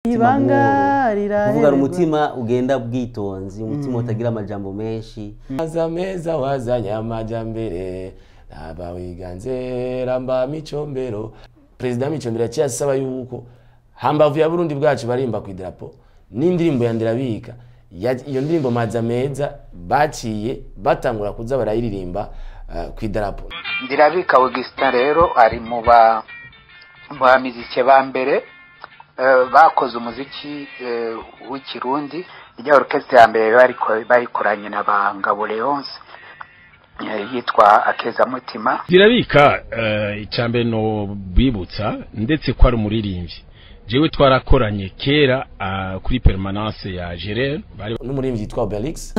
Ibanga Kuvuga riraherwa. Umutima ugenda bwitonzi, umutima utagira amajambo menshi. Aza meza wazanye amajyambere, ntaba wiganze ramba Micombero. Perezida Micombero yaciye asaba yuko hambavu ya Burundi bwacu barimba ku idarapo n'indirimbo ya Ndirabika. Iyo ndirimbo Maza Meza baciye batangura kuza barayiririmba ku idarapo. Ndirabika Augustin rero ari mu ba bamizike ba mbere bakoze umuziki w'ikirundi. Ijya orchestre ya mbere bayikoranye na ba Ngabo Leonce, yitwa Akezamutima. Ndirabika, icambere no bibutsa ndetse ko ari umuririmbyi. Jewe twarakoranye kera kuri permanence ya Gerard bari N'umuririmbyi yitwa Obelix.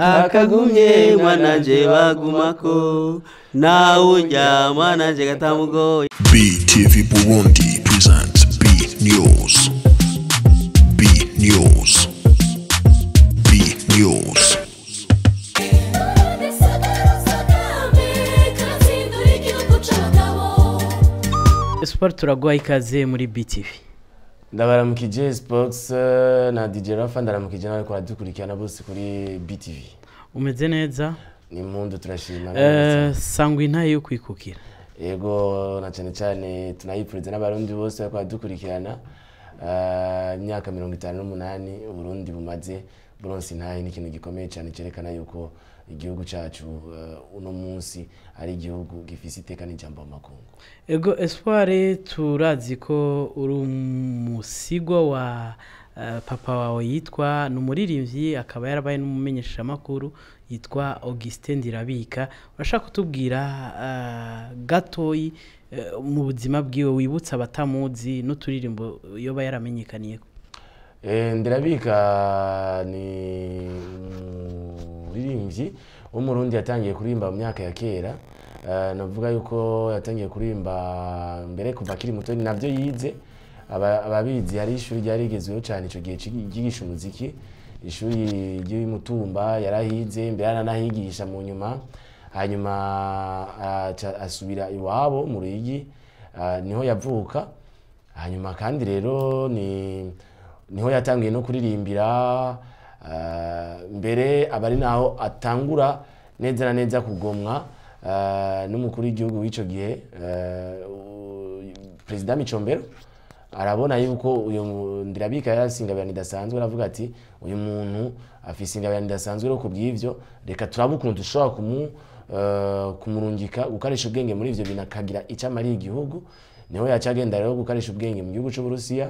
Akagumye mwananje bagumako, nawe ujya mwananje gatamugoye. BTV Burundi presents B News. B News. B News. Espoir, turaguha ikaze muri BTV. Ndabaramukije Sports na DJ Rafa, ndaramukije nawe ko dukurikirana bose kuri BTV. Umeze neza? Ni impundu, turashima. Sangwa intahe yo kwikukira. Yego, na cyane cyane tunayipfuriza n'Abarundi bose bariko baradukurikirana. Imyaka 58 Uburundi bumaze buronse intahe ni ikintu gikomeye cyane cyerekana yuko igihugu cacu uno munsi ari igihugu gifise iteka n'ijambo mu makungu. Ego Espoir, turazi ko uri umusigwa wa papa wawe yitwa, ni umuririmbyi akaba yarabaye n'umumenyeshamakuru yitwa Augustin Ndirabika. Urashaka kutubwira gatoyi mu buzima bwiwe, wibutsa abatamuzi n'uturirimbo yoba yaramenyekaniyeko? Ndirabika ni umuririmbyi w'Umurundi yatangiye kuririmba mu myaka ya kera. Navuga yuko yatangiye kuririmba mbere kuva akiri muto, ni navyo yize. Ababizi hari ishuri ryari rigezweho cyane ico gihe ryigisha umuziki, ishuri ry'Imutumba, yarahize mbere aranahigisha mu nyuma. Hanyuma aca asubira iwabo mu Ruyigi, niho yavuka. Hanyuma kandi rero ni niho yatangiye no kuririmbira, mbere aba ari naho atangura neza na neza kugomwa n'umukuru w'igihugu w'ico gihe, Perezida Micombero. Arabona yuko uyu Ndirabika yarafise ingabirano idasanzwe, aravuga ati: "Uyu muntu afise ingabirano idasanzwe, rero kubw'ivyo reka turabe ukuntu dushobora kumurungika gukarisha ubwenge muri ivyo bintu, akagira icyo amariye igihugu." Niho yaca agenda rero gukarisha ubwenge mu gihugu c'Uburusiya,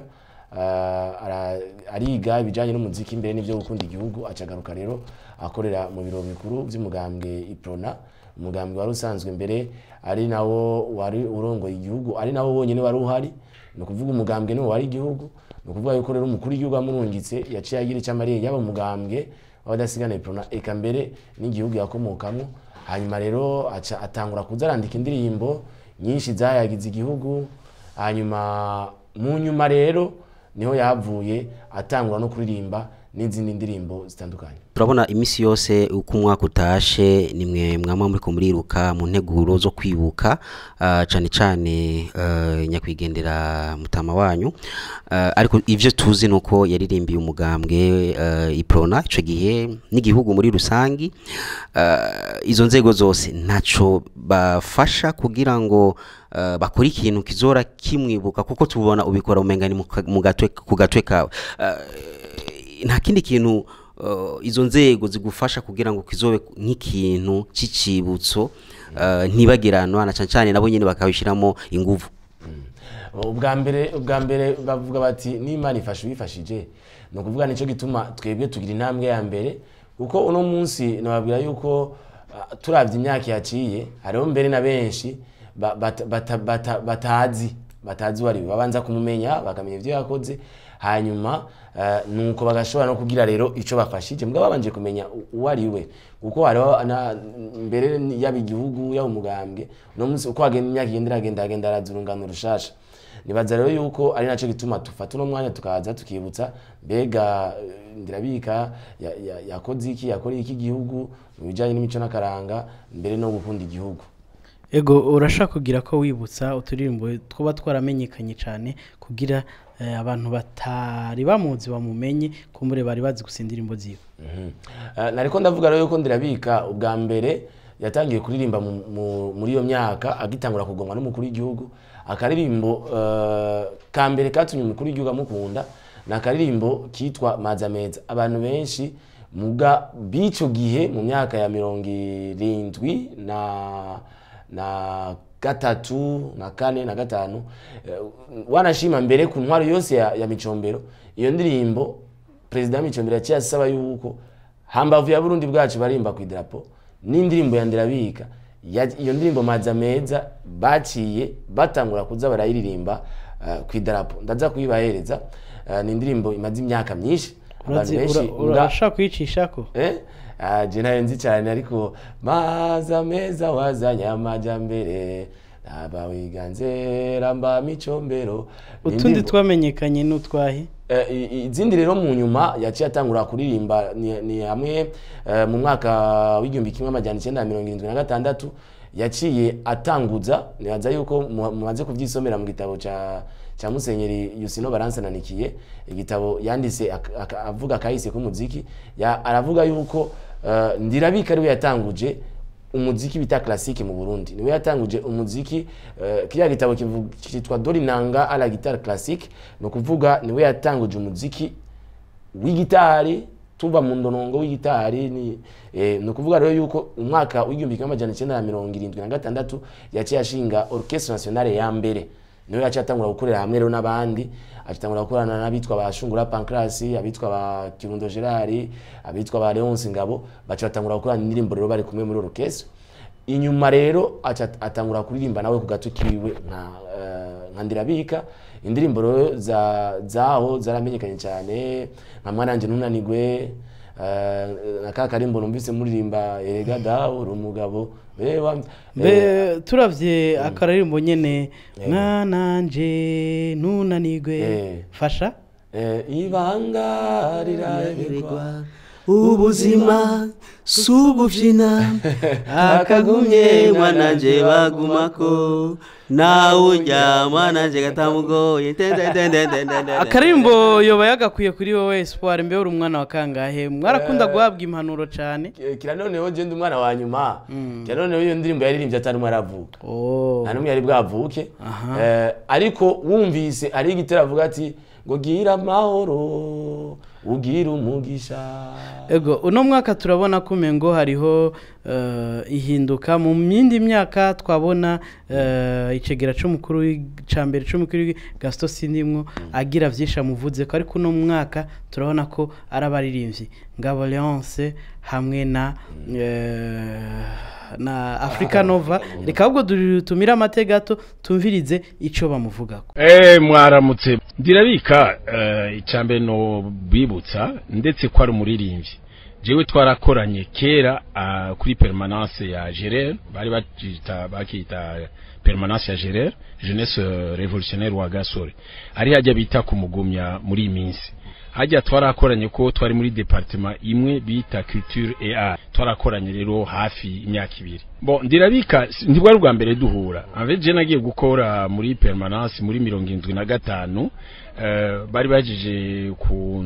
ariga ibijanye n'umuziki mbere n'ivyo gukunda igihugu. Acagaruka rero akorera mu biro bikuru vy'umugambwe Iprona, umugambwe wari usanzwe mbere ari nawo wari urongoye igihugu, ari nawo wonyene wari uhari. Ni ukuvuga umugambwe niwo wari igihugu. Ni ukuvuga yuko rero umukuru w'igihugu amurungitse, yaciye agira icyo amariye yaba umugambwe w'abadasigana Iprona, eka mbere n'igihugu yakomokamwo. Hanyuma rero aca atangura kuza arandika indirimbo nyinshi zayagize igihugu. Hanyuma mu nyuma rero niho yahavuye atangura no kuririmba n'izindi ndirimbo zitandukanye. Turabona iminsi yose uko umwaka utashe, nimwe mwama muriko muriruka mu nteguro zo kwibuka cane cane nyakwigendera mutama wanyu. Ariko ivyo tuzi nuko yaririmbiye umugambwe Iprona ico gihe n'igihugu muri rusangi. Izo nzego zose ntaco bafasha kugira ngo bakore ikintu kizora kimwibuka, kuko tubona ubikora umenga ni mu gatwe ku gatwe kawe. Nta kindi kintu izo nzego zigufasha kugira ngo kizobe nk'ikintu c'icibutso ntibagiranwa, na cane cane nabo nyene bakabishiramo inguvu? Ubwa mbere bavuga bati: "N'Imana ifasha uwifashije." Ni ukuvuga nicyo gituma twebwe tugira intambwe ya mbere, kuko uno munsi nababwira yuko turavye imyaka yaciye, hariho mbere na benshi batazi uwo ari we. Babanza kumumenya, bakamenya ivyo yakoze, hanyuma nuko bagashobora no kugira rero ico bafashije, mbwa babanje kumenya uwo ari we, kuko hariho mbere yaba igihugu, yaba umugambwe. Uno munsi uko hagenda imyaka igenda iragenda, agenda araza urungano rushasha. Nibaza rero yuko ari naco gituma tufata uno mwanya tukaza tukibutsa mbega Ndirabika yakoze iki, yakoreye iki igihugu mu bijanye n'imico n'akaranga, mbere no gukunda igihugu. Ego, urashaka kugira ko wibutsa uturirimbo twaba twaramenyekanye cyane kugira abantu batari bamuzi bamumenye, kumbure bari bazi gusa indirimbo ziwe. Nariko ndavuga rero yuko Ndirabika ubwa mbere yatangiye kuririmba muri iyo myaka agitangura kugongwa n'umukuru w'igihugu. Akaririmbo ka mbere katumye umukuru w'igihugu amukunda ni akaririmbo kitwa Maza Meza. Abantu benshi muga b'ico gihe mu myaka ya 73 na 4 na 5, wanashima mbere ku ntwaro yose ya Micombero. Iyo ndirimbo President Micombero yaciye asaba yuko hambavu ya Burundi bwacu barimba ku idarapo n'indirimbo ya Ndirabika. Iyo ndirimbo Maza Meza baciye batangura kuza barayiririmba ku idarapo. Ndaza kuyibahereza. Ni indirimbo imaze imyaka myinshi, abantu benshi urashaka kuyicishako. Je nayo nzi cyane, ariko Maza Meza wazanye amajambere naba wiganze ramba Micombero. Utundi twamenyekanye n'utwahe izindi rero mu nyuma yaciye atangura kuririmba ni hamwe mu mwaka w'1976 yaciye atanguza. Nibaza yuko mumaze kuvyisomera mu gitabo ca Musenyeri Yusino Baransananikiye, igitabo yanditse avuga kahise k'umuziki. Aravuga yuko Ndirabika ariwe yatanguje umuziki bita classique mu Burundi. Niwe yatanguje umuziki, kiriya gitabo kitwa Dorinanga à la guitare classique, no kuvuga niwe yatanguje umuziki w'igitari tuva mu ndonongo w'igitari ni no kuvuga rero yuko umwaka w'1976 yaciye ashinga Orchestre Nationale ya mbere. Niwe yaciye atangura gukorera hamwe rero n'abandi, atangura gukorana n'abitwa ba Shungura Pancras, abitwa ba Kirundo Gerard, abitwa ba Leonce Ngabo, baca batangura gukorana indirimbo rero bari kumwe muri orchestre. Inyuma rero aca atangura kuririmba nawe ku gato kiwe nka Ndirabika. Indirimbo rero zaho zaramenyekanye cyane nka Mwananje Ntunanigwe, na ka karimbo numvise muririmba erega dawe uri umugabo. Mbe turavye akaririmbo nyene Mwananje Ntunanigwe, fasha ibanga rirabigwa ubuzima subuvyina akagumye mwananje bagumako nawe ujya mwananje gatamugoye. Akarimbo yoba yagakwiye kuri wowe Espoir, mbe uri umwana wa kangahe? Mwarakunda guhabwa impanuro cyane. Kira noneho je ndi umwana wa nyuma. Kira noneho iyo ndirimbo yaririmbye atari umwe aravuka, nta numwe yari bwavuke. Ariko wumvise ari igitera avuga ati ngo gira amahoro ugira umugisha. Ego uno mwaka turabona ko umengo hariho ihinduka. Mu yindi myaka twabona icegera c'umukuru ca mbere c'umukuru Gaston Sindimwo agira vyinshi amuvuze ko, ariko uno mwaka turabona ko ari abaririmbyi Ngabo Leonce hamwe na Africa Nova. Reka ahubwo dutumire amate gato tumvirize ico bamuvugako. Mwaramutse. Ndirabika icambere no bibutsa ndetse ko ari umuririmbyi. Jewe twarakoranye kera kuri permanence ya Gerard, bari bakita permanence ya Gerard, jeunesse révolutionnaire wa Gasore. Ari hajya bita kumugumya muri iminsi. Hajya twarakoranye ko twari muri departement imwe bita culture et art. Twarakoranye rero hafi imyaka ibiri. Bon, Ndirabika ndibwa rwa mbere duhura. En je nagiye gukora muri permanence muri 75, bari bajeje ku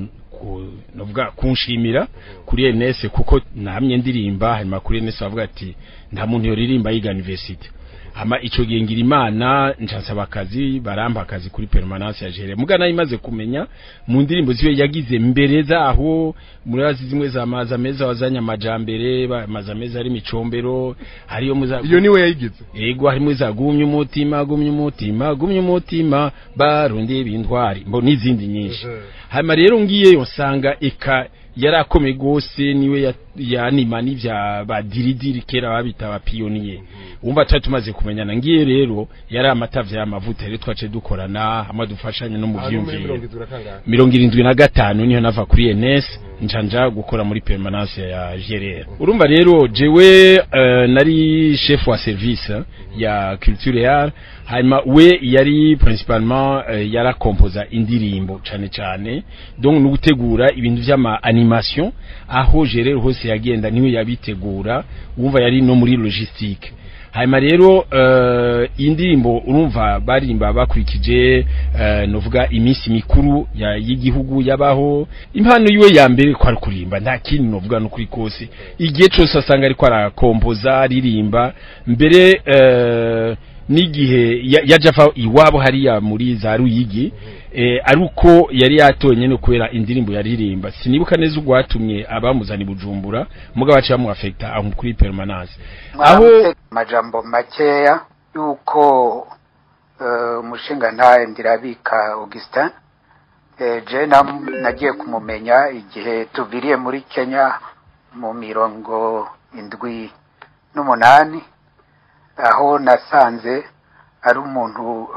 novuga kunshimira kuri NS kuko namye ndirimba. Hanyuma kuri NS bavuga ati nta muntu yoririmba yiga university. Ama ico gihe ngira Imana ncansaba akazi, barampa akazi kuri permanence ya Jere. Mugana imaze kumenya mu ndirimbo ziwe yagize mbere zaho murazi zimwe za Maza Meza wazanye amajambere, Maza Meza ari Micombero, hariyo muza iyo niwe yayigize. Yego harimo za gumye umutima, gumye umutima, gumye umutima barundi bintwari mbo n'izindi nyinshi. Hama rero ngiyeyo nsanga eka yarakomeye gose, niwe yanima n'ivya badiridiri kera babita ba pionnier. Umva twari tumaze kumenyana. Ngiye rero yari amatavya y'amavuta rero twace dukorana hamwe dufashanye no mu vyumviro. 75 niho nava kuri NS njanja gukora muri permanence ya GRR. Urumva rero jewe nari chef wa service ya culture et art, hanyuma we yari principalement yarakompoza indirimbo cane cane, donc no gutegura ibintu vy'ama animation aho GRR hose yagenda niwe yabitegura. Wumva yari no muri logistique. Hanyuma rero indirimbo urumva barimba bakurikije novuga iminsi mikuru y'igihugu yabaho. Impano yiwe ya mbere kwari kurimba, nta kindi novuga no kuri kose. Igihe cyose asanga ariko arakompoza aririmba, mbere n'igihe yaja ava iwabo hariya muri za Ruyigi, aruko yari yatoye nyene kubera indirimbo yaririmba. Sinibuka neza ugwatumye abamuzana i Bujumbura, mugabo baciye bamu affecta aho kuri permanence aho. Mwaramutse. Amajambo makeya yuko umushingantahe Ndirabika Augustin, je nagiye kumumenya igihe tuviriye muri Kenya mu 78, aho nasanze ari umuntu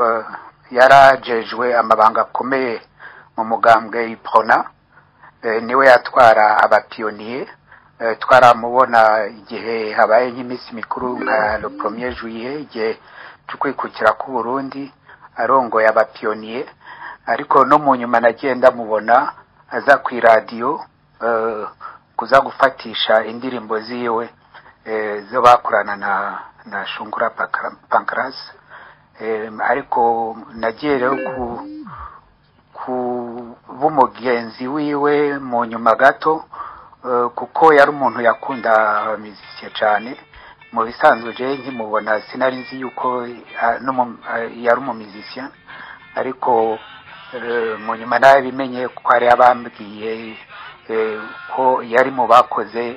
yarajejwe amabanga akomeye mu mugambwe Iprona, niwe yatwara aba pionniers. Twaramubona igihe habaye nk'iminsi mikuru nka le premier juillet, igihe cyo kwikukira k'u Burundi, arongoye aba pionniers. Ariko no mu nyuma nagiye ndamubona aza ku iradiyo kuza gufatisha indirimbo ziwe zo bakorana na Shungura Pancras. Ariko nagiye rero ku kuba umugenzi wiwe mu nyuma gato, kuko yari umuntu yakunda muziki cyane. Mu bisanzwe je nkimubona sinari nzi yuko yari umu musicien, ariko mu nyuma nabimenye ko hari abambwiye ko yari mu bakoze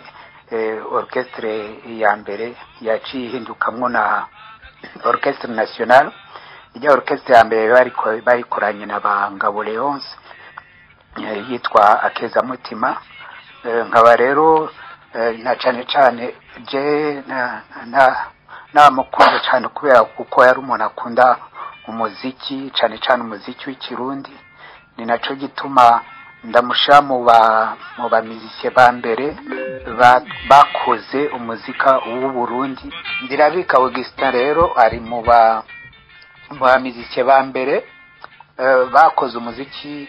orchestre ya mbere yaciye ihindukamwo na Orchestre National. Ijya orchestre ya mbere bariko bayikoranye na ba Ngabo Leonce, yitwa Akezamutima. Nkaba rero na cane cane je na namukunda cyane kubera kuko yari umuntu akunda umuziki, cane cane umuziki w'ikirundi. Ni naco gituma ndamushira mu ba musiciens ba mbere bakoze umuzika w'u Burundi. Ndirabika Augustin rero ari mu ba musiciens ba mbere bakoze umuziki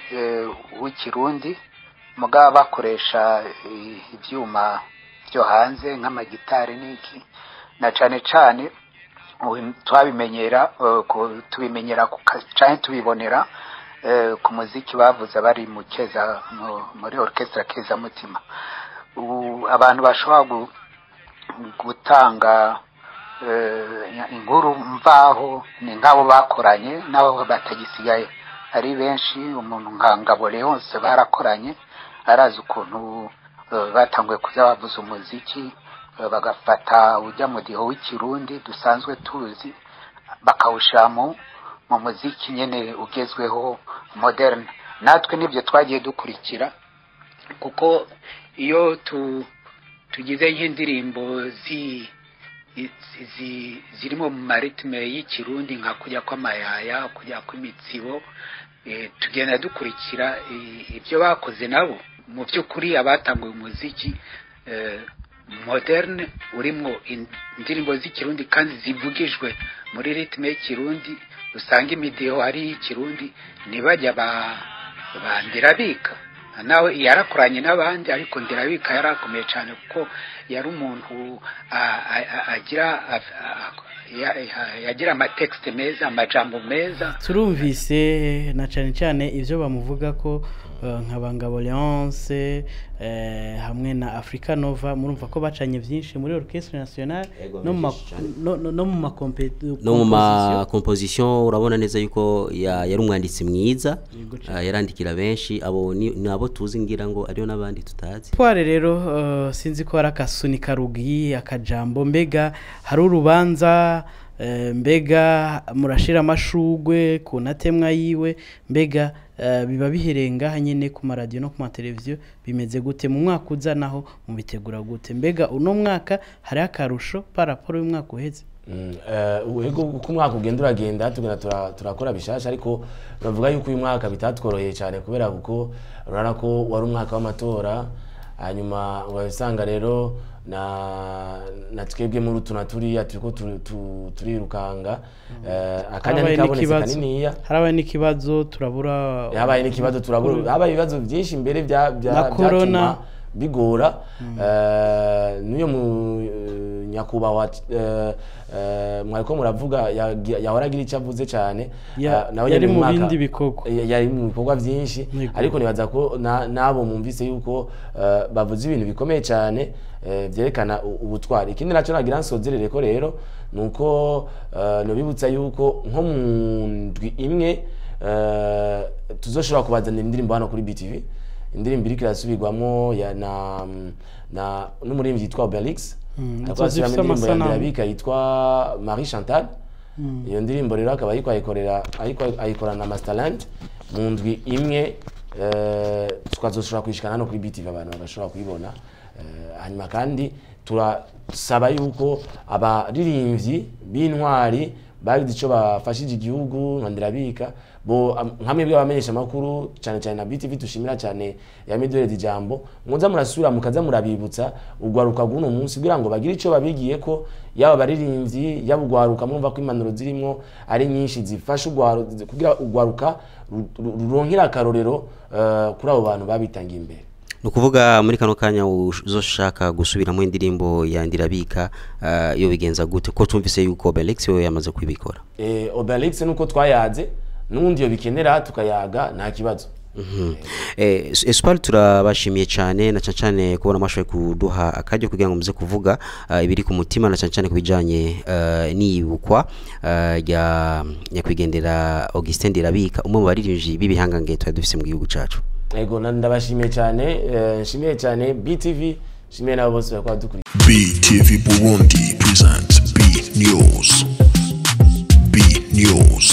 w'ikirundi, mugabo bakoresha ivyuma byo hanze nk'amagitari n'iki, na cane cane twabimenyera tubimenyera canke tubibonera ku muziki bavuze bari mu keza muri orchestre Keza Mutima. Ubu abantu bashobora gutanga inkuru mvaho ni nk'abo bakoranye n'abo batagisigaye ari benshi. Umuntu nka Ngabo Leonce barakoranye, arazi ukuntu batanguye kuza bavuza umuziki, bagafata ujya mu diho w'ikirundi dusanzwe tuzi, bakawushira mu muziki nyene ugezweho moderne. Natwe nibyo twagiye dukurikira, kuko iyo tugize nk'indirimbo zirimo mu ma rythmes y'ikirundi, nka kujya kw'amayaya, kujya kw'imitsibo, tugenda dukurikira ibyo bakoze nabo. Mu by'ukuri abatanguye umuziki moderne urimo indirimbo z'ikirundi kandi zivugijwe muri rythme y'ikirundi, usanga imidiho ari iy'ikirundi, ntibajya ba Ndirabika. Nawe yarakoranye n'abandi, ariko Ndirabika yarakomeye cyane kuko yari umuntu agira yagira ama textes meza, amajambo meza. Turumvise na cyane cyane ibyo bamuvuga ko nka Bangabo Leonce hamwe na Africa Nova. Murumva ko bacanye byinshi muri Orchestre Nationale Ego, no mu byinshi cyane. no mu ma No mu ma composition urabona neza yuko yari umwanditsi mwiza. Yego cane. Yarandikira benshi. Abo ni abo tuzi, ngira ngo ariyo n'abandi tutazi. Tware rero sinzi ko hari akasuni karugi akajambo. Mbega hari urubanza, mbega murashira amashugwe ku ntatemwa yiwe? Mbega biba bihereye ngaha nyene ku maradiyo no ku mateleviziyo? Bimeze gute mu mwaka uza naho, mubitegura gute? Mbega uno mwaka hari akarusho par rapport y'umwaka uheze? Ego, uko umwaka ugenda uragenda tugenda turakora bishasha, ariko bavuga yuko uyu mwaka bitatworoheye cyane kubera kuko urabona ko wari umwaka w'amatora. Hanyuma urasanga rero na twebwe muri utu na turiya turiko turirukanga, akanya Harabaye ntikabonetse n'ikibazo. kaniniya. Harabaye n'ikibazo, turabura Habaye n'ikibazo, turabura, habaye ibibazo byinshi mbere bya Na corona. byatuma bigora. N'uyo mu Nyakubahwa mwariko muravuga yahora agira icyo avuze cyane. Nawe yari nyene mu mwaka- bindi bikorwa. Yari mu bikorwa byinshi. Ariko nibaza ko nabo mumvise yuko bavuze ibintu bikomeye cyane, vyerekana ubutwari. Ikindi nacyo nagira nsozerere ko rero nuko nobibutsa yuko nko mu ndwi imwe tuzoshobora kubazanira indirimbo hano kuri BTV, indirimbo iriko irasubirwamwo ya na n'umuririmbyi yitwa Obelix. Ariko izo asubiramo zifise indirimbo ya amasanamu. Ndirabika yitwa Marie Chantal. Iyo ndirimbo rero akaba ariko ayikorera, ariko ayikorana na Masterland. Mu ndwi imwe tukazoshobora kuyishikana hano kuri BTV, abantu bagashobora kuyibona. Hanyuma kandi turasaba yuko abaririmbyi b'intwari bagize ico bafashije igihugu nka Ndirabika bo nka mwebwe abamenyesha amakuru, cyane cyane na BTV dushimira cyane ya miduhereza ijambo, muza murasubira mukaza murabibutsa ugwaruka bw'uno munsi kugira ngo bagire ico babigiye ko, yaba abaririmbyi, yaba ugwaruka. Murumva ko impanuro zirimwo ari nyinshi zifasha kugira ugwaruka ruronkera akarorero kuri abo bantu babitangiye imbere. Ni ukuvuga muri kano kanya uzoshaka gusubiramo indirimbo ya Ndirabika, iyo bigenza gute, ko tumvise yuko Obelix we yamaze kubikora? Obelix nuko twayaze, n'ubundi iyo bikenera tukayaga, nta kibazo. Espoir, turabashimiye cyane, na cyane cyane kubona mwashoboye kuduha akaryo kugira ngo muze kuvuga ibiri ku mutima, na cyane cyane ku bijanye n'iyibukwa rya nyakwigendera Augustin Ndirabika, umwe mu baririmbyi b'ibihangange twari dufise mu gihugu cacu. Ego, ndabashimiye cyane, nshimiye cyane BTV, nshimiye nabo bose bakaba dukuriye. BTV Burundi presents B News. B News.